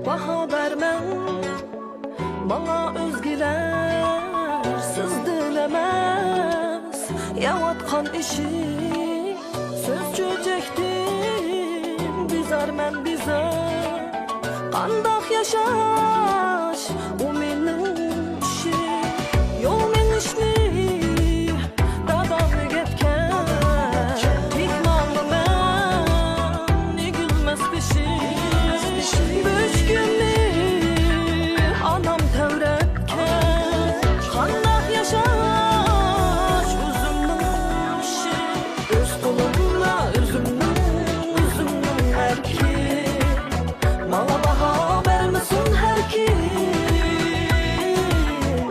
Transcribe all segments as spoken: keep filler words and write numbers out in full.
باھا بەرمەڭ ماڭا ئۆزگىلەر، سىزدىن ئەمەس يەۋاتقان ئىشىم. سۆز چۆچەكتىن بىزارمەن، بىزار. قانداق ياشاش، ئۇ مېنىڭ ئىشىم. يول مېڭىشنى دادام ئۆگەتكەن، تىك ماڭىمەن ئېگىلمەس بېشىم. بۆشۈكۈمنى ئانام تەۋرەتكەن، قانداق ياشاش ئۆزۈمنىڭ ئىشى. ئۆز قولۇمدا ئۆزۈمنىڭ، ئۆزۈمنىڭ ئەركى. ماڭا باھا بەرمىسۇن ھەركىم.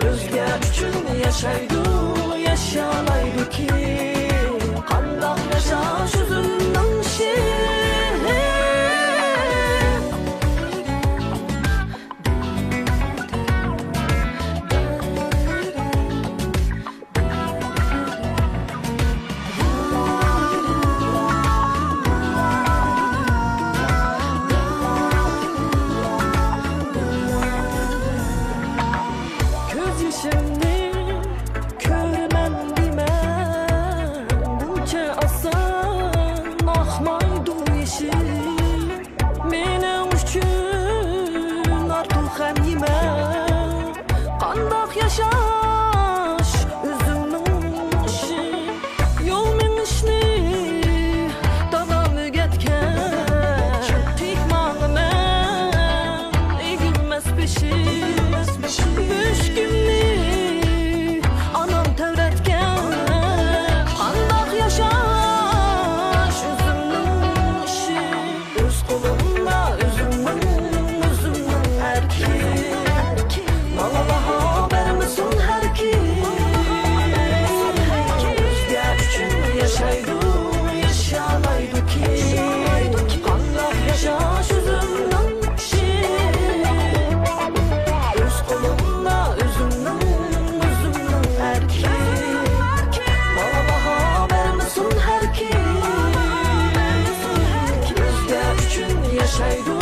ئۆزگە ئۈچۈن ياشايدۇ، ياشىيالايدۇ كىم؟ قانداق ياشاش ئۆزۈمنىڭ ئىشى. كۆز يېشىمنى كۆرىمەن دېمە، بۇنچە ئاسان ئاقمايدۇ يېشىم. مېنىڭ ئۈچۈن ئارتۇق غەم يېمە. قانداق ياشاش ئۆزۈڭنىڭ ئىشى. يول مېڭىشنى دادام ئۆگەتكەن. تىك ماڭىمەن ئېگىلمەس بېشىم. بۆشۈكۈمنى ئانام تەۋرەتكەن. قانداق ياشاش ئۆزۈمنىڭ ئىشى. ئۆز قولۇمدا ئۆزۈمنىڭ، ئۆزۈمنىڭ ئەركى. ماڭا باھا بەرمىسۇن ھەركىم. ئۆزگە ئۈچۈن ياشايدۇ، ياشىيالايدۇ كىم؟ قانداق ياشاش ئۆزۈمنىڭ ئىشى. ئۆز قولۇمدا ئۆزۈمنىڭ، ئۆزۈمنىڭ ئەركى. ماڭا باھا بەرمىسۇن ھەركىم. ئۆزگە ئۈچۈن ياشايدۇ،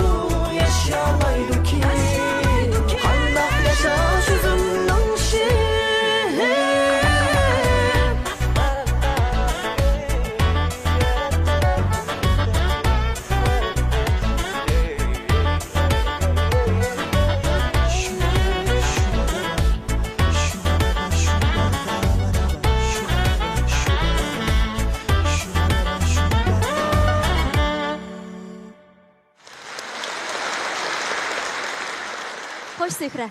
ياشىيالايدۇ كىم؟ قانداق ياشاش ئۆزۈمنىڭ ئىشى. خوش سۆھرە.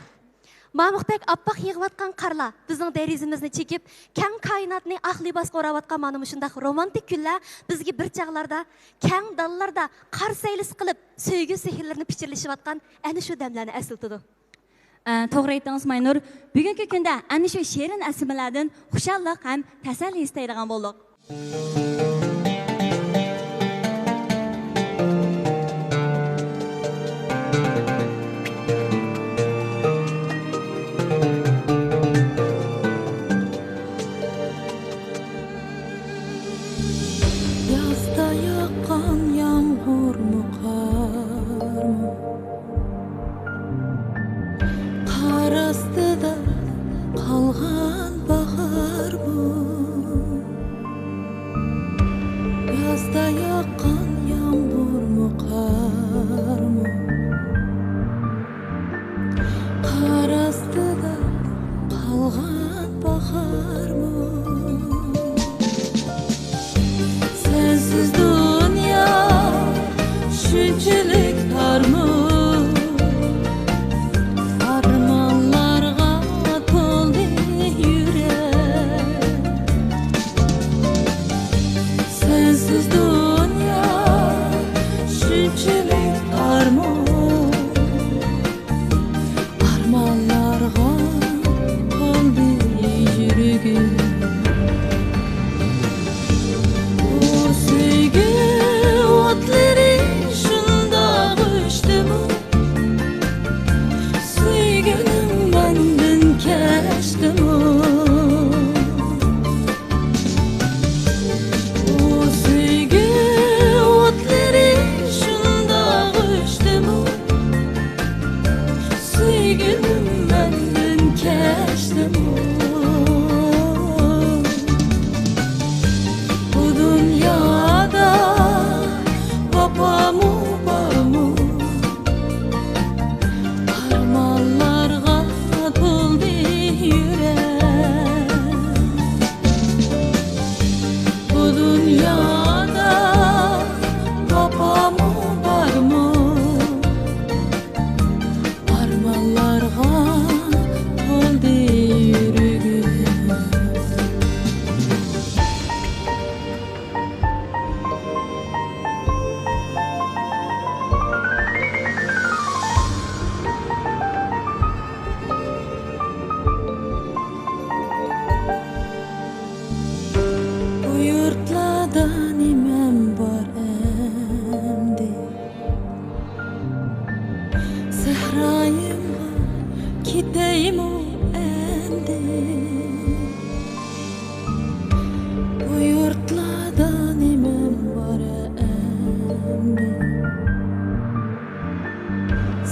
مامۇقتەك ئاپئاق يېغىۋاتقان قارلار بىزنىڭ دېرىزىمىزنى چېكىپ، كەڭ كائىناتنى ئاق لىباسقا ئوراۋاتقان مانا مۇشۇنداق رومانتىك كۈنلەر بىزگە بىر چاغلاردا كەڭ دالىلاردا قار سەيلىسى قىلىپ، سۆيگۈ سېھىرلىرىنى پىچىرلىشىۋاتقان ئەنە شۇ دەملەرنى ئەسلىتىدۇ. ئە، توغرا ئېيتتىڭىز، ماينۇر. بۈگۈنكى كۈندە ئەنە شۇ شېرىن ئەسلىمىلەردىن خۇشاللىق ھەم تەسەللى ھېس ئېتەلەيدىغان بولدۇق. يازدا ياغقان يامغۇرمۇ، قارمۇ، قار ئاستىدا قالغان باھارمۇ،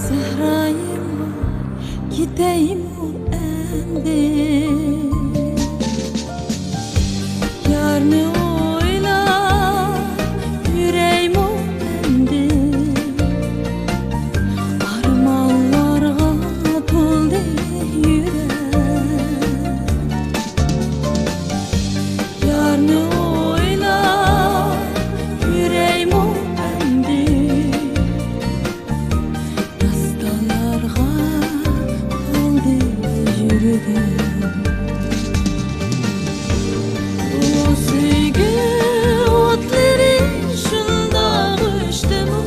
سەھرايىمغا كېتەيمۇ ئەمدى؟ يارنى ئويلاپ يۈرەيمۇ ئەمدى؟ ئارمانلارغا تولدى يۈرەك. يارنى ئويلاپ يۈرەيمۇ ئەمدى؟ داستانلارغا تولدى يۈرىكىم. ئۇ سۆيگۈ ئوتلىرى شۇنداق ئۆچتىمۇ؟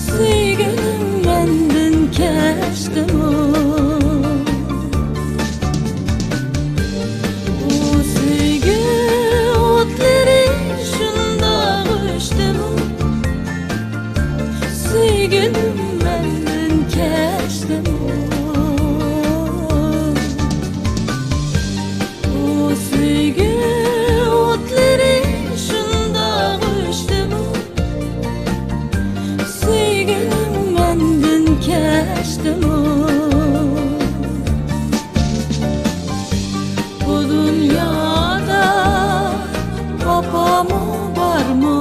سۆيگۈنۈم مەندىن كەچتىمۇ؟ ئۇ سۆيگۈ ئوتلىرى شۇنداق ئۆچتىمۇ؟ سۆيگۈنۈم مەندىن كەچتىمۇ؟ ئۇ سۆيگۈ ئوتلىرى شۇنداق ئۆچتىمۇ؟ سۆيگۈنۈم مەندىن كەچتىمۇ؟ بۇ دۇنيادا ۋاپامۇ بارمۇ؟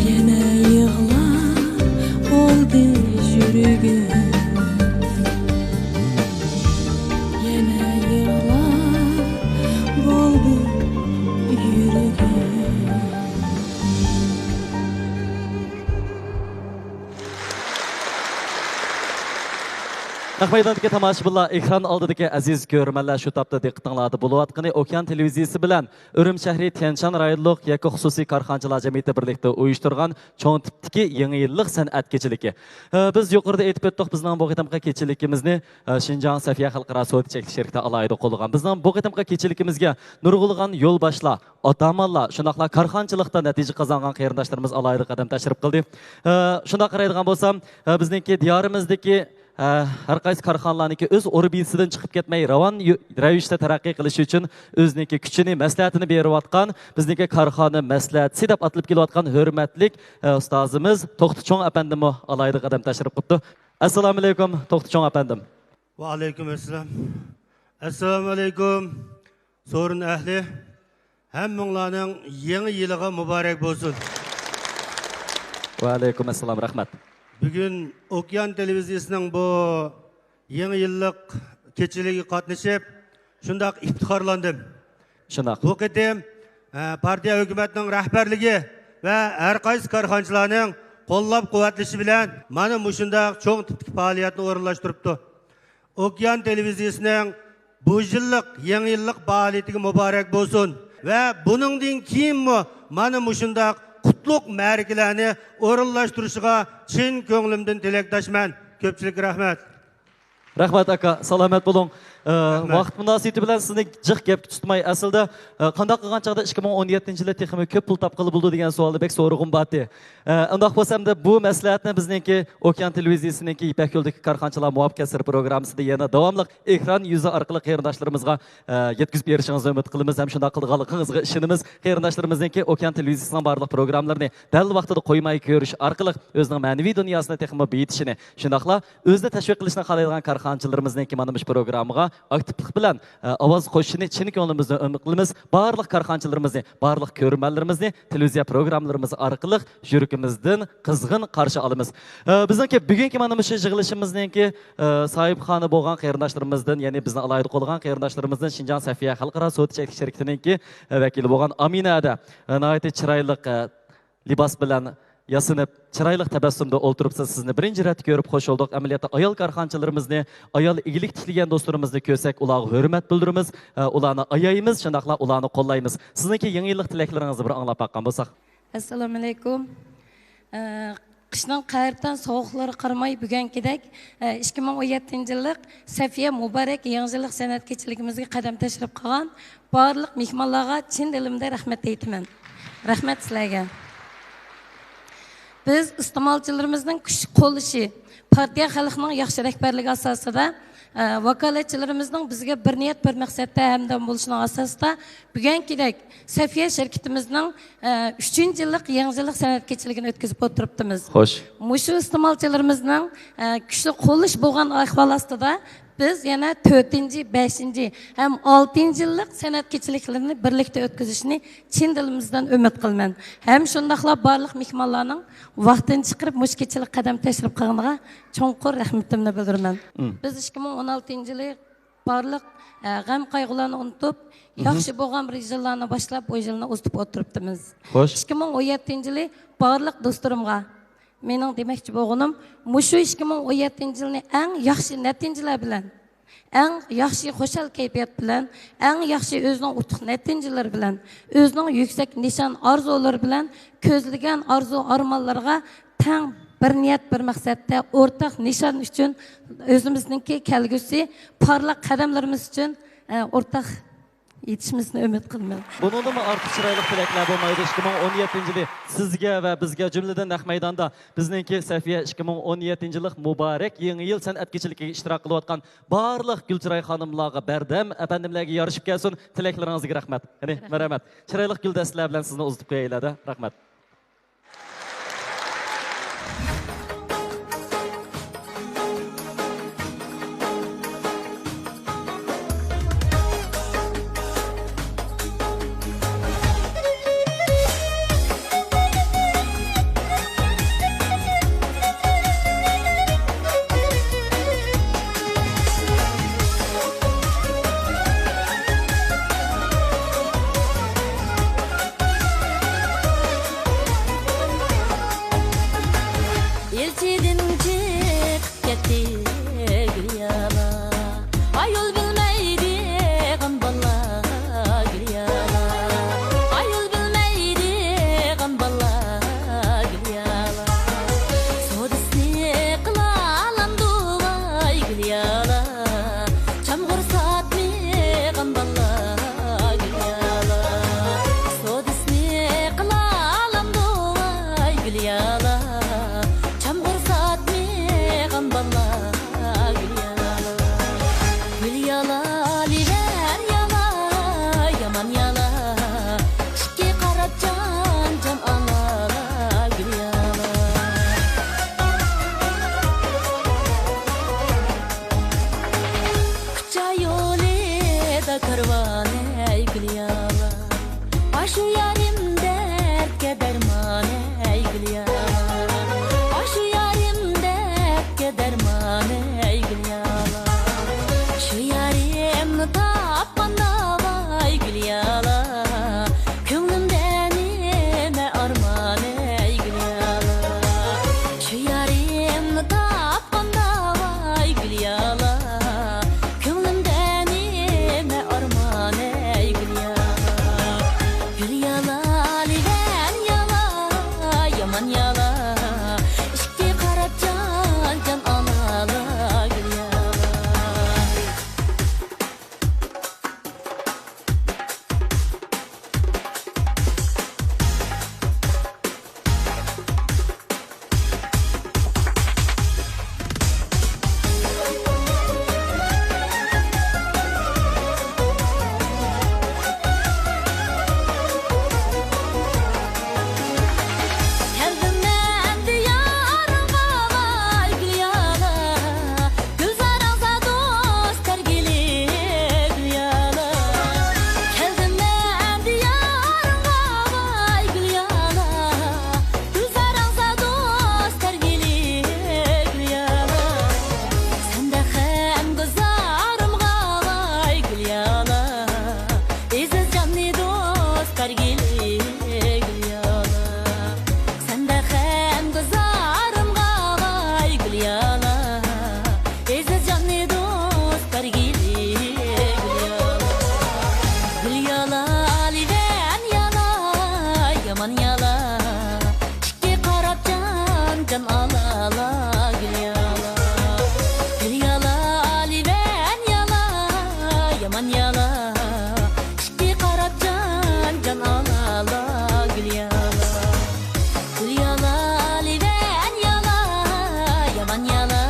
يەنە يىغلاپ بولدى يۈرىكىم. يەنە يىغلاپ بولدى يۈرىكىم. نەق مەيداندىكى تاماشىبىنلار، ئېكران ئالدىدىكى ئەزىز كۆرۈرمەنلەر، شۇ تاپتا دىققىتىڭلاردا بولۇۋاتقىنى ئوكيان تېلېۋىزىيىسى بىلەن ئۈرۈمچى شەھىرى تيەنشان رايونلۇق يەككە خۇسۇسىي كارخانىچىلار جەمئىيىتى بىرلىكتە ئۇيۇشتۇرغان چوڭ تىپتىكى يېڭى يىللىق سەنئەت كېچىلىكى. ئە، بىز يۇقىرىدا ئېيتىپ ئۆتتۇق، بىزنىڭ بۇ قېتىمقى كېچىلىكىمىزنى، ئە، شىنجاڭ سەفىيە خەلقئارا سودا چەكلىك شىركىتى ئالاھىدە قوللىغان. بىزنىڭ بۇ قېتىمقى كېچىلىكىمىزگە نۇرغۇنلىغان يولباشلار، ئاتامانلار، شۇنداقلا كارخانىچىلىقتا نەتىجە قازانغان قېرىنداشلىرىمىز ئالاھىدە قەدەم تەشرىپ قىلدى. ئە، شۇنداق قارايدىغان بولسام، ئە، بىزنىڭكى دىيارىمىزدىكى ھە، ھەر قايسى كارخانىلارنىڭكى ئۆز ئوربىتىسىدىن چىقىپ كەتمەي، راۋان يو-، رەۋىشتە تەرەققىي قىلىشى ئۈچۈن ئۆزىنىڭكى كۈچىنى، مەسلىھەتىنى بېرىۋاتقان بىزنىڭكى كارخانا مەسلىھەتچىسى دەپ ئاتىلىپ كېلىۋاتقان ھۆرمەتلىك، ئە، ئۇستازىمىز توختى چوڭ ئەپەندىممۇ ئالاھىدە قەدەم تەشرىپ قىپتۇ. ئەسسالامۇئەلەيكۇم، توختى چوڭ ئەپەندىم. ۋەئەلەيكۇم ئەسسالام. ئەسسالامۇئەلەيكۇم. سورۇن ئەھلى، ھەممىڭلارنىڭ يېڭى يىلىغا مۇبارەك بولسۇن. ۋەئەلەيكۇم ئەسسالام، رەھمەت. بۈگۈن ئوكيان تېلېۋىزىيىسىنىڭ بۇ يېڭى يىللىق كېچىلىكىگە قاتنىشىپ، شۇنداق ئىپتىخارلاندىم. شۇنداق. بۇ قېتىم، ئە، پارتىيە ھۆكۈمەتنىڭ رەھبەرلىكى ۋە ھەر قايسى كارخانىچىلارنىڭ قوللاپ-قۇۋۋەتلىشى بىلەن مانا مۇشۇنداق چوڭ تىپتىكى پائالىيەتنى ئورۇنلاشتۇرۇپتۇ. ئوكيان تېلېۋىزىيىسىنىڭ بۇ يىللىق يېڭى يىللىق پائالىيىتىگە مۇبارەك بولسۇن ۋە بۇنىڭدىن كېيىنمۇ مانا مۇشۇنداق قۇتلۇق مەرىكىلەرنى ئورۇنلاشتۇرۇشىغا چىن كۆڭلۈمدىن تىلەكداشمەن. كۆپچىلىككە رەھمەت. رەھمەت، ئاكا، سالامەت بولۇڭ. ئە، رەھمەت. ۋاقىت مۇناسىۋىتى بىلەن سىزنى جىق گەپكە تۇتماي، ئەسلىدە، ئە، قانداق قىلغان چاغدا ئىككى مىڭ ئون يەتتىنچى يىلى تېخىمۇ كۆپ پۇل تاپقىلى بولىدۇ دېگەن سوئالنى بەك سورىغۇم بارتى. ئە، ئۇنداق بولسا ئەمدى بۇ مەسلىھەتنى بىزنىڭكى ئوكيان تېلېۋىزىيىسىنىڭكى يىپەك يولىدىكى كارخانىچىلار مۇۋەپپەقىيەت سىرى پروگراممىسىدا يەنە داۋاملىق ئېكران يۈزى ئارقىلىق قېرىنداشلىرىمىزغا، ئە، يەتكۈزۈپ بېرىشىڭىزنى ئۈمىد قىلىمىز ھەم شۇنداق قىلىدىغانلىقىڭىزغا ئىشىنىمىز. قېرىنداشلىرىمىزنىڭكى ئوكيان تېلېۋىزىيىسىنىڭ بارلىق پروگراممىلىرىنى دەل ۋاقتىدا قويماي كۆرۈش ئارقىلىق ئۆزىنىڭ مەنىۋى دۇنياسىنى تېخىمۇ بېيىتىشىنى، شۇنداقلا ئۆزىنى تەشۋىق قىلىشنى خالايدىغان كارخانىچىلىرىمىزنىڭكى مانا مۇشۇ پروگراممىغا ئاكتىپلىق بىلەن، ئە، ئاۋاز قوشۇشىنى چىن كۆڭلىمىزدىن ئۈمىد قىلىمىز. بارلىق كارخانىچىلىرىمىزنى، بارلىق كۆرۈرمەنلىرىمىزنى تېلېۋىزىيە پروگراممىلىرىمىز ئارقىلىق يۈرىكىمىزدىن قىزغىن قارشى ئالىمىز. ئە، بىزنىڭكى بۈگۈنكى مانا مۇشۇ يىغىلىشىمىزنىڭكى، ئە، ساھىبخانى بولغان قېرىنداشلىرىمىزدىن، يەنى بىزنى ئالاھىدە قوللىغان قېرىنداشلىرىمىزدىن شىنجاڭ سەفىيە خەلقئارا سودا چەكلىك شىركىتىنىڭكى، ئە، ۋەكىلى بولغان ئامىنە ھەدە، ئە، ناھايىتى چىرايلىق، ئە، لىباس بىلەن ياسىنىپ، چىرايلىق تەبەسسۇمدا ئولتۇرۇپسىز. سىزنى بىرىنچى رەتتە كۆرۈپ خوش بولدۇق. ئەمەلىيەتتە ئايال كارخانىچىلىرىمىزنى، ئايال ئىگىلىك تىكلىگەن دوستلىرىمىزنى كۆرسەك، ئۇلارغا ھۆرمەت بىلدۈرىمىز، ئە، ئۇلارنى ئايايمىز، شۇنداقلا ئۇلارنى قوللايمىز. سىزنىڭكى يېڭى يىللىق تىلەكلىرىڭىزنى بىر ئاڭلاپ باققان بولساق. ئەسسالامۇئەلەيكۇم. ئە، قىشنىڭ قەھرىتان سوغۇقلىرىغا قارىماي، بۈگۈنكىدەك، ئە، ئىككى مىڭ ئون يەتتىنچى يىللىق سەفىيە مۇبارەك يېڭى يىللىق سەنئەت كېچىلىكىمىزگە قەدەم تەشرىپ قىلغان بارلىق مېھمانلارغا چىن دىلىمدىن رەھمەت ئېيتىمەن. رەھمەت سىلەرگە. بىز ئىستېمالچىلىرىمىزنىڭ كۈچ قوللىشى، پارتىيە خەلقنىڭ ياخشى رەھبەرلىكى ئاساسىدا ئە، ۋاكالەتچىلىرىمىزنىڭ بىزگە بىر نىيەت، بىر مەقسەتتە ھەمدەم بولۇشىنىڭ ئاساسىدا، بۈگۈنكىدەك سەفىيە شىركىتىمىزنىڭ، ئە، ئۈچىنچى يىللىق يېڭى يىللىق سەنئەت كېچىلىكىنى ئۆتكۈزۈپ ئولتۇرۇپتىمىز. خوش. مۇشۇ ئىستېمالچىلىرىمىزنىڭ، ئە، كۈچلۈك قوللىشى بولغان ئەھۋال ئاستىدا، بىز يەنە تۆتىنچى، بەشىنچى ھەم ئالتىنچى يىللىق سەنئەت كېچىلىكلىرىنى بىرلىكتە ئۆتكۈزۈشنى چىن دىلىمىزدىن ئۈمىد قىلىمەن. ھەم شۇنداقلا بارلىق مېھمانلارنىڭ ۋاقتىنى چىقىرىپ مۇشۇ كېچىلىك قەدەم تەشرىپ قىلغىنىغا چوڭقۇر رەھمىتىمنى بىلدۈرىمەن. مم. بىز ئىككى مىڭ ئون ئالتىنچى يىلى بارلىق، ئە، غەم-قايغۇلارنى ئۇنتۇپ، مم. ياخشى بولغان بىر يىللارنى باشلاپ، بۇ يىلنى ئۇزىتىپ ئولتۇرۇپتىمىز. خوش. ئىككى مىڭ ئون يەتتىنچى يىلى بارلىق دوستلىرىمغا مېنىڭ دېمەكچى بولغىنىم، مۇشۇ ئىككى مىڭ ئون يەتتىنچى يىلنى ئەڭ ياخشى نەتىجىلەر بىلەن، ئەڭ ياخشى خۇشال كەيپىيات بىلەن، ئەڭ ياخشى ئۆزىنىڭ ئۇتۇق نەتىجىلىرى بىلەن، ئۆزىنىڭ يۈكسەك نىشان ئارزۇلىرى بىلەن كۆزلىگەن ئارزۇ ئارمانلىرىغا تەڭ بىر نىيەت، بىر مەقسەتتە ئورتاق نىشان ئۈچۈن ئۆزىمىزنىڭكى كەلگۈسى پارلاق قەدەملىرىمىز ئۈچۈن، ئە، ئورتاق يېتىشىمىزنى ئۈمىد قىلىمەن. بۇنىڭدىنمۇ ئارتۇق چىرايلىق تىلەكلەر بولمايدۇ. ئىككى مىڭ ئون يەتتىنچى يىلى سىزگە ۋە بىزگە، جۈملىدىن نەق مەيداندا بىزنىڭكى سەفىيە ئىككى مىڭ ئون يەتتىنچى يىللىق مۇبارەك يېڭى يىل سەنئەت كېچىلىكىگە ئىشتىراك قىلىۋاتقان بارلىق گۈلچىراي خانىملارغا، بەردەم ئەپەندىملەرگە يارىشىپ كەلسۇن. تىلەكلىرىڭىزگە رەھمەت. قېنى، رەھمەت. مەرھەمەت. چىرايلىق گۈلدەستىلەر بىلەن سىزنى ئۇزىتىپ قويايلى-دە. رەھمەت. ئىلچىدىن چىقىپ كەتتى گۈليالا. ئايول بىلمەيدىغان بالىلار گۈليالا. ئايول بىلمەيدىغان بالىلار گۈليالا. سودىسىنى قىلالامدۇ ۋاي گۈليالا. چامغۇر ساتمىغان بالىلار گۈليالا. سودىسىنى قىلالامدۇ ۋاي گۈليالا. چامغۇر ساتمىغان بالىلار گۈليالا. گۈليالا، لىۋەن يالا، يامان يالا. ئىككى قاراپ جان، جان ئالالا، گۈليالا. كۇچا يولىدا كارۋان، ئەي گۈليالا. ئاشۇ يارىم دەردكە دەرمان، ئەي گۈليالا. ئاشۇ يارىم دەردكە دەرمان، ئەي گۈليالا. شۇ يارىمنى تاپقاندا ۋاي گۈليالا. كۆڭلۈمدە نېمە ئارمان، ئەي گۈليالا. شۇ يارىمنى تاپقاندا ۋاي گۈليالا. كۆڭلۈمدە نېمە ئارمان، ئەي گۈليالا. گۈليالا، لىۋەن يالا، يامان يالا. ئىككى قاراپ جان، جان ئالالا، گۈليالا. كەلدىم مەن دىيارىڭغا ۋاي گۈليالا، گۈلزارىڭدا دوست بەرگىلى گۈليالا. كەلدىم مەن دىيارىڭغا ۋاي گۈليالا، گۈلزارىڭدا دوست بەرگىلى گۈليالا. سەندە غەمگە زارىمغا ۋاي گۈليالا، ئېزىز جاننى دوست بەرگىلى گۈليالا. سەندە غەمگە زارىمغا ۋاي گۈليالا، ئېزىز جاننى دوست بەرگىلى گۈليالا. گۈليالا، لىۋەن يالا، يامان يالا. ئىككى قاراپ جان، جان ئالالا، گۈليالا. گۈليالا، لىۋەن يالا، يامان يالا. ئىككى قاراپ جان، جان ئالالا، گۈليالا. گۈليالا، لىۋەن يالا، يامان يالا.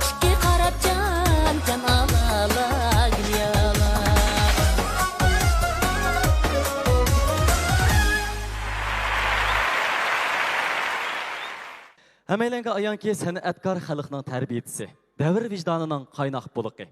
ئىككى قاراپ جان، ھەممەيلەنگە ئايانكى، سەنئەتكار خەلقنىڭ تەربىيىچىسى، دەۋر ۋىجدانىنىڭ قايناق بۇلىقى،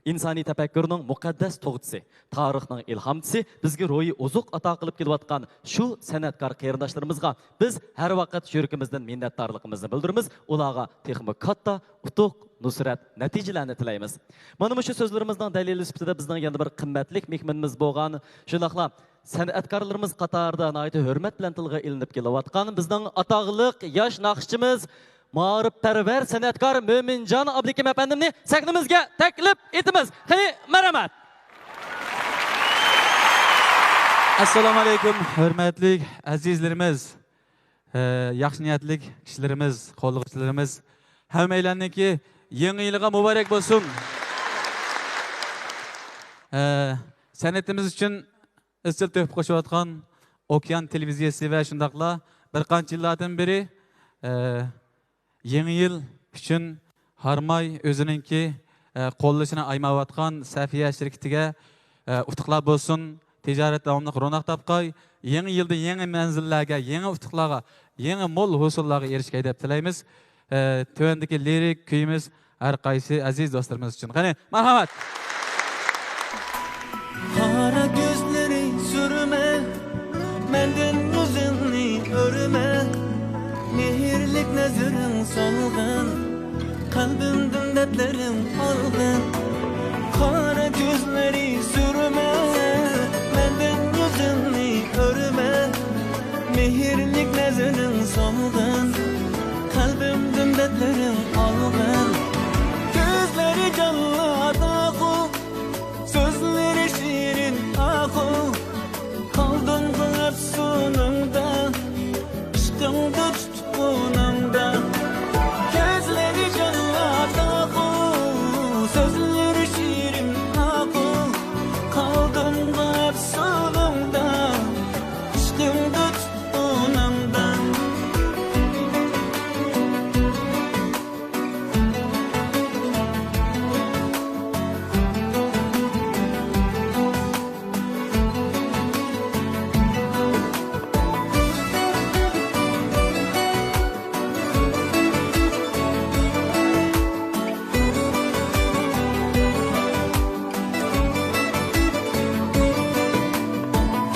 ئىنسانىي تەپەككۇرنىڭ مۇقەددەس تۇغۇتىسى، تارىخنىڭ ئىلھامچىسى، بىزگە روھىي ئوزۇق ئاتا قىلىپ كېلىۋاتقان شۇ سەنئەتكار قېرىنداشلىرىمىزغا بىز ھەر ۋاقىت يۈرىكىمىزدىن مىننەتدارلىقىمىزنى بىلدۈرىمىز. ئۇلارغا تېخىمۇ كاتتا ئۇتۇق، نۇسرەت، نەتىجىلەرنى تىلەيمىز. مانا مۇشۇ سۆزلىرىمىزنىڭ دەلىلى سۈپىتىدە بىزنىڭ يەنە بىر قىممەتلىك مېھمىنىمىز بولغان، شۇنداقلا سەنئەتكارلىرىمىز قاتارىدا ناھايىتى ھۆرمەت بىلەن تىلغا ئېلىنىپ كېلىۋاتقان بىزنىڭ ئاتاقلىق ياش ناخشىچىمىز، مائارىپپەرۋەر سەنئەتكار مۆمىنجان ئابلىكىم ئەپەندىمنى سەھنىمىزگە تەكلىپ ئېتىمىز. قېنى، مەرھەمەت! ئەسسالامۇ ئەلەيكۇم، ھۆرمەتلىك ئەزىزلىرىمىز، ئە، ياخشى نىيەتلىك كىشىلىرىمىز، قوللىغۇچىلىرىمىز، ھەممەيلەننىڭكى يېڭى يىلىغا مۇبارەك بولسۇن! ئە، سەنئىتىمىز ئۈچۈن ئىزچىل تۆھپە قوشۇۋاتقان ئوكيان تېلېۋىزىيەسى ۋە شۇنداقلا بىر قانچە يىللاردىن بېرى، ئە، يېڭى يىل ئۈچۈن ھارماي ئۆزىنىڭكى، ئە، قوللىشىنى ئايىمايۋاتقان سەفىيە شىركىتىگە، ئە، ئۇتۇقلار بولسۇن، تىجارەت داۋاملىق روناق تاپقاي، يېڭى يىلدا يېڭى مەنزىللەرگە، يېڭى ئۇتۇقلارغا، يېڭى مول ھوسۇللارغا ئېرىشكەي دەپ تىلەيمىز. ئە، تۆۋەندىكى لىرىك كۈيىمىز ھەر قايسى ئەزىز دوستلىرىمىز ئۈچۈن. قېنى، مەرھەمەت! قارا كۆزلىرى سۈرمە، مەندىن يۈزۈڭنى ئۆرمە. مېھىرلىك نەزىرىڭ سالغىن، قەلبىمدىن دەردلىرىڭ ئالغىن. قارا كۆزلىرى سۈرمە، مەندىن يۈزۈڭنى ئۆرمە. مېھىرلىك نەزىرىڭ سالغىن، قەلبىمدىن دەردلىرىڭ ئالغىن. كۆزلىرى جانلىق ئاخۇ، سۆزلىرى شېرىن ئاخۇ، قالدىمغۇ ئەپسۇنۇڭدا، ئىشقىڭدا تۇتقۇنۇڭدا. كۆزلىرى جانلىق ئاخۇ، سۆزلىرى شېرىن ئاخۇ، قالدىمغۇ ئەپسۇنۇڭدا، ئىشقىڭدا تۇتقۇنۇڭدا.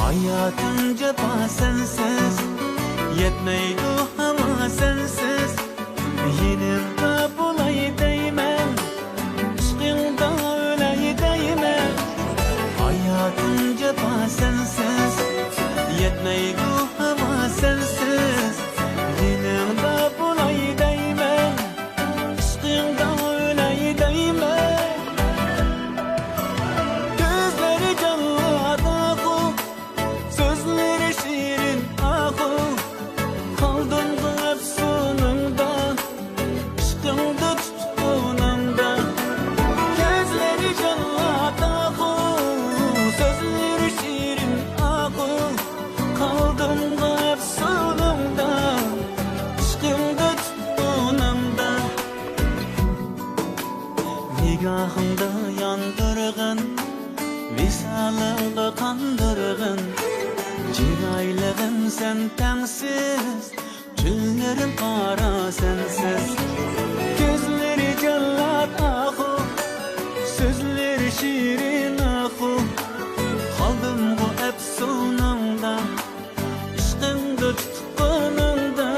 ھاياتىم جاپا سەنسىز، يەتمەيدۇ ھاۋا سەنسىز. يېنىڭدا بولاي دەيمەن، ئىشقىڭدا ئۆلەي دەيمەن. ھاياتىم جاپا سەنسىز، يەتمەيدۇ ھاۋا سەنسىز. يېنىڭدا بولاي دەيمەن، ئىشقىڭدا ئۆلەي دەيمەن. كۆزلىرى جانلىق ئاخۇ، سۆزلىرى شېرىن ئاخۇ، قالدىمغۇ ئەپسۇنۇڭدا، ئىشقىڭدا تۇتقۇنۇڭدا. كۆزلىرى جانلىق ئاخۇ، سۆزلىرى شېرىن ئاخۇ، قالدىمغۇ ئەپسۇنۇڭدا، ئىشقىڭدا تۇتقۇنۇڭدا. نىگاھىڭدا ياندۇرغىن، ۋىسالىڭدا قاندۇرغىن، چىرايلىقىم سەن تەڭسىز، كۈنلىرىم قارا سەنسىز. كۆزلىرى جاللات ئاخۇ، سۆزلىرى شېرىن ئاخۇ، قالدىمغۇ ئەپسۇنۇڭدا، ئىشقىڭدا تۇتقىنىڭدا.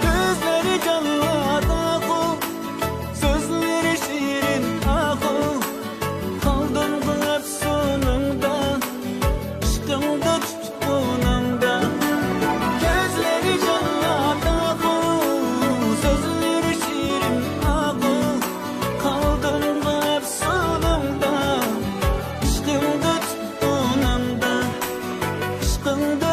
كۆزلىرى جاللات ئاخۇ، سۆزلىرى شېرىن ئاخۇ، قالدىمغۇ ئەپسۇنۇڭدا، ئىشقىڭدا تۇتقىنىڭدا. كۆزلىرى جاللات ئاخۇ، سۆزلىرى شېرىن ئاخۇ، قالدىمغۇ ئەپسۇنۇڭدا، ئىشقىڭدا تۇتقىنىڭدا، ئىشقىڭدا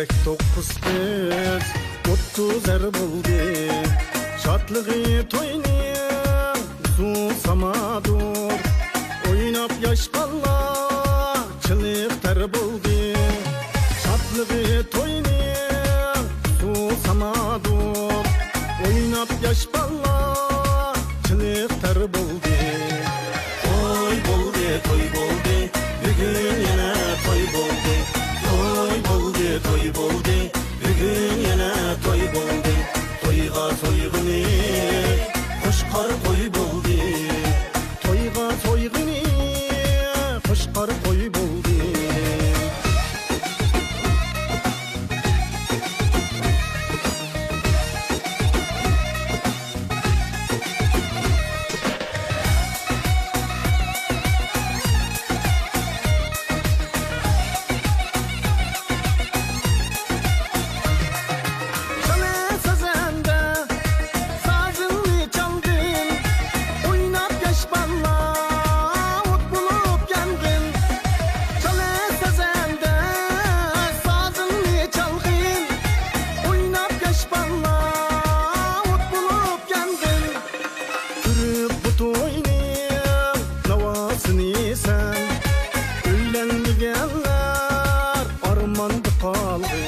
توققۇز قىز ئوتتۇز ئەر بولدى. شادلىقى توينىڭ سۇ سامادۇر. ئويناپ ياش بالىلار چىلىق تەر بولدى. شادلىقى توينىڭ سۇ سامادۇر. ئويناپ ياش بالىلار چىلىق تەر بولدى. توي بولدى، توي بولدى، بۈگۈن يەنە توي بولدى. توي بولدى، توي بولدى، بۈگۈن يەنە توي بولدى. تويغا سويغىنى قوشقار قوي بولدى. تويغا سويغىنى قوشقار قوي بولدى. قىلىسىز ئەمدى سازىمنى چالغىن، ئويناپ ياش بالىلار ئوت بولۇپ يانغىن. قىلىسىز ئەمدى سازىمنى چالغىن، ئويناپ ياش بالىلار ئوت بولۇپ يانغىن. كۆرۈپ بۇ توينىڭ ناۋاسىنى سەن، ئۆيلەنمىگەنلەر ئارماندا قالغىن.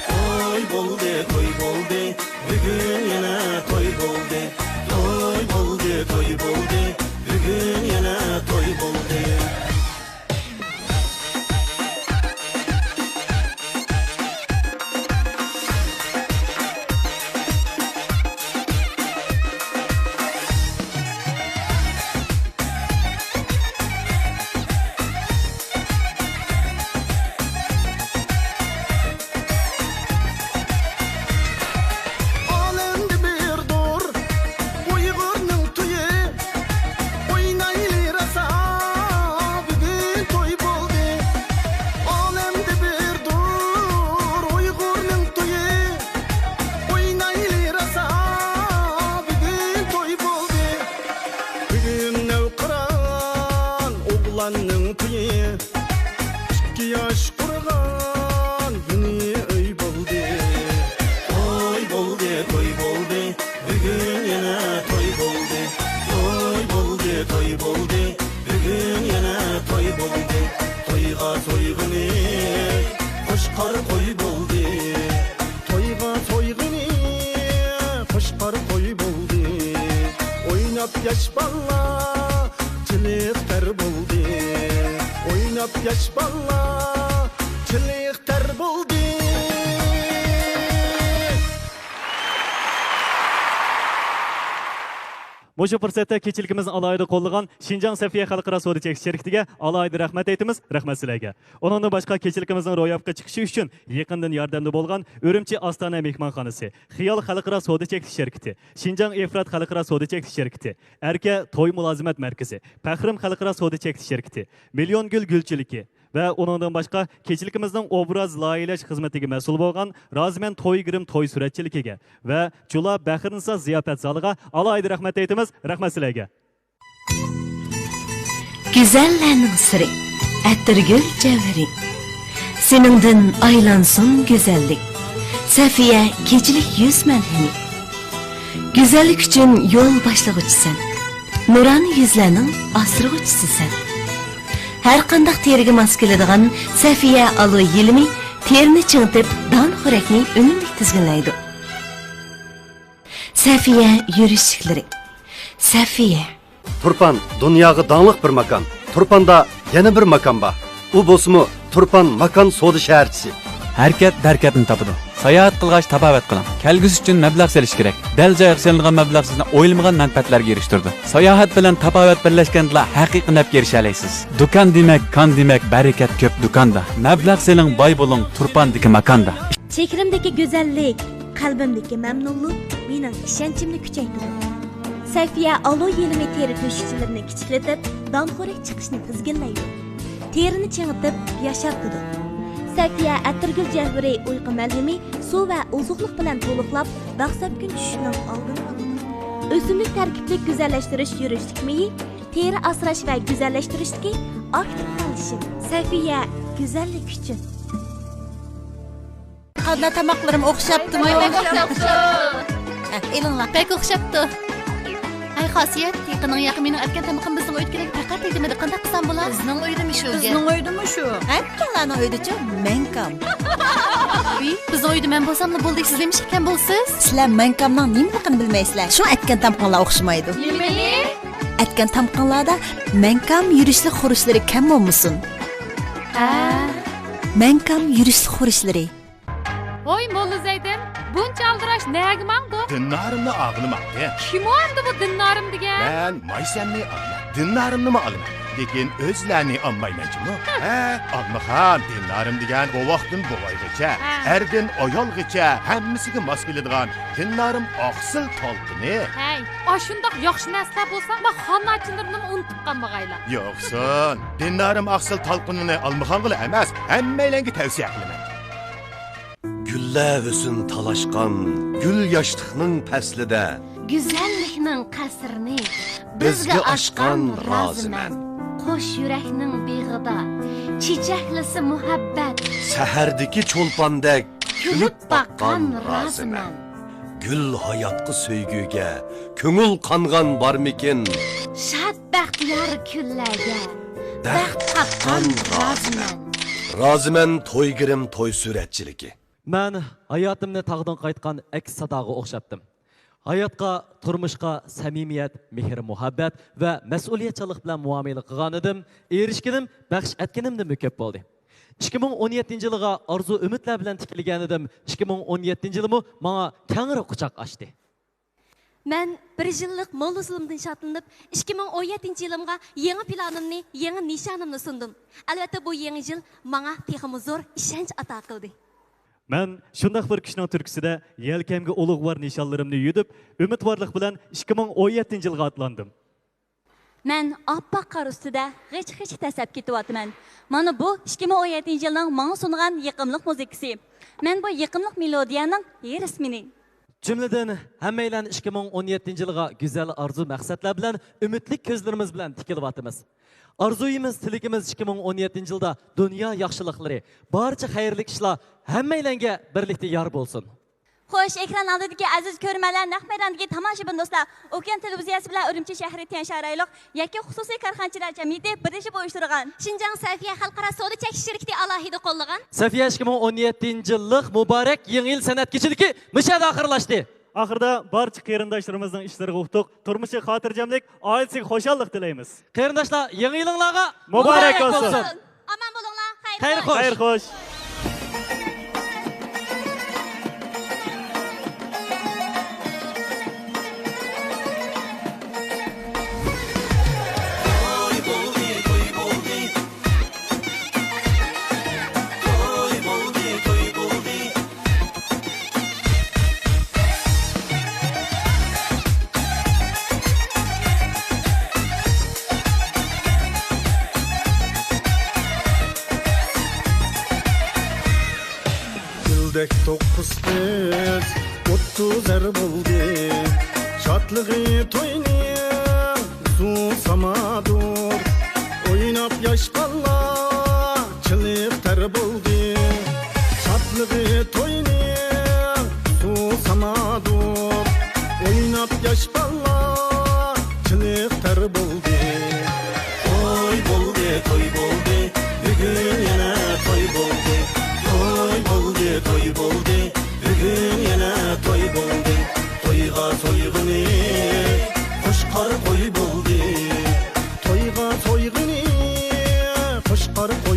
توي بولدى، توي بولدى، بۈگۈن يەنە توي بولدى. توي بولدى، توي بولدى، بۈگۈن يەنە توي بولدى. ئالەمدە بىردۇر ئۇيغۇرنىڭ تويى، ئوينايلى راسا، بۈگۈن توي بولدى. ئالەمدە بىردۇر ئۇيغۇرنىڭ تويى، ئوينايلى راسا، بۈگۈن توي بولدى. بۈگۈن نەۋقىران ئوغلاننىڭ تويى، ئىككى ياش قۇرغان يېڭى ئۆي بولدى. توي بولدى، توي بولدى، بۈگۈن يەنە توي بولدى. توي بولدى، توي بولدى، بۈگۈن يەنە توي بولدى. تويغا سويغىنى قوشقار قوي بولدى. تويغا سويغىنى قوشقار قوي بولدى. ئويناپ ياش بالىلار چىلىق تەر بولدى. ئويناپ ياش بالىلار چىلىق تەر بولدى. مۇشۇ پۇرسەتتە كېچىلىكىمىزنى ئالاھىدە قوللىغان شىنجاڭ سەفىيە خەلقئارا سودا چەكلىك شىركىتىگە ئالاھىدە رەھمەت ئېيتىمىز، رەھمەت سىلەرگە. ئۇنىڭدىن باشقا، كېچىلىكىمىزنىڭ روياپقا چىقىشى ئۈچۈن يېقىندىن ياردەمدە بولغان ئۈرۈمچى ئاستانە مېھمانخانىسى، خىيال خەلقئارا سودا چەكلىك شىركىتى، شىنجاڭ ئىفرات خەلقئارا سودا چەكلىك شىركىتى، ئەركە توي مۇلازىمەت مەركىزى، پەخرىم خەلقئارا سودا چەكلىك شىركىتى، مىليون گۈل گۈلچىلىكى، ۋە ئۇنىڭدىن باشقا، كېچىلىكىمىزنىڭ ئوبراز لايىھەلەش خىزمىتىگە مەسئۇل بولغان رازىمەن توي گىرىم توي سۈرەتچىلىكىگە ۋە جۇلا بەخىرنىسا زىياپەت زالىغا ئالاھىدە رەھمەت ئېيتىمىز، رەھمەت سىلەرگە. گۈزەللەرنىڭ سىرى، ئەتىرگۈل جەۋھىرى. سېنىڭدىن ئايلانسۇن گۈزەللىك، سەفىيە كېچىلىك يۈز مەلھىمى. گۈزەللىك ئۈچۈن يول باشلىغۇچىسەن. نۇرانە يۈزلەرنىڭ ئاسرىغۇچىسى سەن. ھەر قانداق تېرىگە ماس كېلىدىغان سەفىيە ئالوي يېلىمى تېرىنى چىڭىتىپ، دان خورەكنى ئۈنۈملۈك تىزگىنلەيدۇ. سەفىيە يۈرۈشلۈكلىرى. سەفىيە. تۇرپان دۇنياغا داڭلىق بىر ماكان. تۇرپاندا يەنە بىر ماكان بار. ئۇ بولسىمۇ تۇرپان ماكان سودا شەھەرچىسى. ھەرىكەت بەرىكەتنى تاپىدۇ. ساياھەت قىلغاچ تاپاۋەت قىلىڭ. كەلگۈسى ئۈچۈن مەبلەغ سېلىش كېرەك. دەل جايىغا سېلىنغان مەبلەغ سىزنى ئويلىمىغان مەنپەئەتلەرگە ئېرىشتۈرىدۇ. ساياھەت بىلەن تاپاۋەت بىرلەشكەندىلا ھەقىقىي نەپكە ئېرىشەلەيسىز. دۇكان دېمەك، كان دېمەك، بەرىكەت كۆپ دۇكاندا. مەبلەغ سېلىڭ، باي بولۇڭ تۇرپاندىكى ماكاندا. چېھرىمدىكى گۈزەللىك، قەلبىمدىكى مەمنۇنلۇق مېنىڭ ئىشەنچىمنى كۈچەيتىدۇ. سەفىيە ئالوي يېلىمى تېرە تۆشۈكچىلىرىنى كىچىكلىتىپ، دان خورەك چىقىشنى تىزگىنلەيدۇ. تېرىنى چىڭىتىپ ياشارتىدۇ. سەفىيە ئەتىرگۈل جەۋھىرى ئۇيقۇ مەلھىمى سۇ ۋە ئوزۇقلۇق بىلەن تولۇقلاپ، بەخسەپكۈن چۈشۈشنىڭ ئالدىنى ئالىدۇ. ئۆسۈملۈك تەركىبلىك گۈزەللەشتۈرۈش يۈرۈشلۈك مېيى، تېرە ئاسراش ۋە گۈزەللەشتۈرۈشتىكى ئاكتىپ قاتنىشىم. سەفىيە، گۈزەللىك ئۈچۈن. تاماقلىرىم ئوخشاپتىمۇ؟ ۋاي، بەك ئوخشاپتۇ. ھە، ئېلىڭلار. بەك ئوخشاپتۇ. ھەي، خاسىيەت، يېقىنىڭ يېقى مېنىڭ ئەتكەن تامىقىم بىزنىڭ ئۆيدىكىدەك پەقەت تېگىمىدى. قانداق قىلسام بولا؟ بىزنىڭ ئۆيدىمۇ شۇ گەپ. بىزنىڭ ئۆيدىمۇ شۇ. ھەممىڭلارنىڭ ئۆيىدىچۇ مەڭكام. ئۇي، بىزنىڭ ئۆيدە مەن بولساملا بولدى، سىز نېمىشقا كەم بولىسىز؟ سىلەر مەڭكامنىڭ نېمىلىكىنى بىلمەيسىلەر. شۇڭا ئەتكەن تامىقىڭلار ئوخشىمايدۇ. نېمىنى؟ ئەتكەن تامىقىڭلاردا مەڭكام يۈرۈشلۈك خۇرۇچلىرى كەم بولمىسۇن. ھە. مەڭكام يۈرۈشلۈك خۇرۇچلىرى. ھوي، موللا زەيدىن، بۇنچە ئالدىراش نەگە ماڭدۇق؟ دىننارىمنى ئاغىلىم ئاپتى. كىم ئۇ ئەمدى بۇ دىننارىم دېگەن؟ مەن مايسەمنى ئالىمەن، دىننارىمنىمۇ ئالىمەن. لېكىن ئۆزلەرنى ئالمايمەن جۇمۇ. ھە، ئالمىخان، دىننارىم دېگەن بوۋاقتىن بوۋايغىچە، ھە، ئەردىن ئايالغىچە ھەممىسىگە ماس كېلىدىغان دىننارىم ئاقسىل تالقىنى. ھەي، ئاشۇنداق ياخشى نەرسىلەر بولسا، مانا خاناچىلىرىمنىمۇ ئۇنتۇپ قالمىغايلا. يوقسۇن، دىننارىم ئاقسىل تالقىنىنى ئالمىخانغىلا ئەمەس، ھەممەيلەنگە تەۋسىيە قىلىمەن. گۈللەر ھۆسن تالاشقان گۈل ياشلىقنىڭ پەسلىدە، گۈزەللىكنىڭ قەسرىنى بىزگە ئاچقان رازىمەن. قوش يۈرەكنىڭ بېغىدا چېچەكلىسە مۇھەببەت، سەھەردىكى چولپاندەك كۈلۈپ باققان رازىمەن. گۈل ھاياتقا، سۆيگۈگە كۆڭۈل قانغان بارمىكىن؟ شاد بەختىيار كۈنلەرگە بەخت قاتقان رازىمەن. رازىمەن تويگىرىم توي سۈرەتچىلىكى. مەن ھاياتىمنى تاغدىن قايتقان ئەكس ساداغا ئوخشاتتىم. ھاياتقا، تۇرمۇشقا سەمىمىيەت، مېھىر-مۇھەببەت ۋە مەسئۇلىيەتچانلىق بىلەن مۇئامىلە قىلغانىدىم، ئېرىشكىنىم، بەخش ئەتكىنىمدىنمۇ كۆپ بولدى. ئىككى مىڭ ئون يەتتىنچى يىلىغا ئارزۇ-ئۈمىدلەر بىلەن تىكىلگەنىدىم، ئىككى مىڭ ئون يەتتىنچى يىلمۇ ماڭا كەڭرى قۇچاق ئاچتى. مەن بىر يىللىق موللا زۇلۇمدىن شادلىنىپ، ئىككى مىڭ ئون يەتتىنچى يىلىمغا يېڭى پىلانىمنى، يېڭى نىشانىمنى سۇندۇم. ئەلۋەتتە، بۇ يېڭى يىل ماڭا تېخىمۇ زور ئىشەنچ ئاتا قىلدى. مەن شۇنداق بىر كۈچنىڭ تۈرتكىسىدە يەلكەمگە ئۇلۇغۋار نىشانلىرىمنى يۈدۈپ، ئۈمىدۋارلىق بىلەن ئىككى مىڭ ئون يەتتىنچى يىلغا ئاتلاندىم. مەن ئاپئاق قار ئۈستىدە غىچ-غىچ دەسسەپ كېتىۋاتىمەن. مانا بۇ ئىككى مىڭ ئون يەتتىنچى يىلنىڭ ماڭا سۇنغان يېقىملىق مۇزىكىسى. مەن بۇ يېقىملىق مېلودىيەنىڭ ھېرىسمېنى. جۈملىدىن، ھەممەيلەن ئىككى مىڭ ئون يەتتىنچى يىلغا گۈزەل ئارزۇ مەقسەتلەر بىلەن ئۈمىدلىك كۆزلىرىمىز بىلەن تىكىلىۋاتىمىز. ئارزۇيىمىز، تىلىكىمىز ئىككى مىڭ ئون يەتتىنچى يىلدا دۇنيا ياخشىلىقلىرى، بارچە خەيرلىك ئىشلار ھەممەيلەنگە بىرلىكتە يار بولسۇن. خوش، ئېكران ئالدىدىكى ئەزىز كۆرۈرمەنلەر، نەق مەيداندىكى تاماشىبىن دوستلار، ئوكيان تېلېۋىزىيەسى بىلەن ئۈرۈمچى شەھىرى تيەنشان رايونلۇق يەككە خۇسۇسىي كارخانىچىلار جەمئىيىتى بىرلىشىپ ئۇيۇشتۇرغان شىنجاڭ سەفىيە خەلقئارا سودا چەكلىك شىركىتى ئالاھىدە قوللىغان سەفىيە ئىككى مىڭ ئون يەتتىنچى يىللىق مۇبارەك يېڭى يىل سەنئەت كېچىلىكى مۇشۇ يەردە ئاخىرلاشتى. ئاخىرىدا بارچە قېرىنداشلىرىمىزنىڭ ئىشلىرىغا ئۇتۇق، تۇرمۇشىغا خاتىرجەملىك، ئائىلىسىگە خۇشاللىق تىلەيمىز. قېرىنداشلار، يېڭى يىلىڭلارغا مۇبارەك بولسۇن. ئامان بولۇڭلار. خەير خوش. خەير خوش. گۈلدەك توققۇز قىز ئوتتۇز ئەر بولدى. شادلىقى توينىڭ سۇ سامادۇر. ئويناپ ياش بالىلار چىلىق تەر بولدى. شادلىقى توينىڭ سۇ سامادۇر. ئويناپ ياش بالىلار چىلىق تەر بولدى. توي بولدى، توي بولدى، بۈگۈن يەنە توي بولدى. توي بولدى، توي بولدى، بۈگۈن يەنە توي بولدى. تويغا سويغىنى قوچقار قوي بولدى. تويغا سويغىنى قوچقار قوي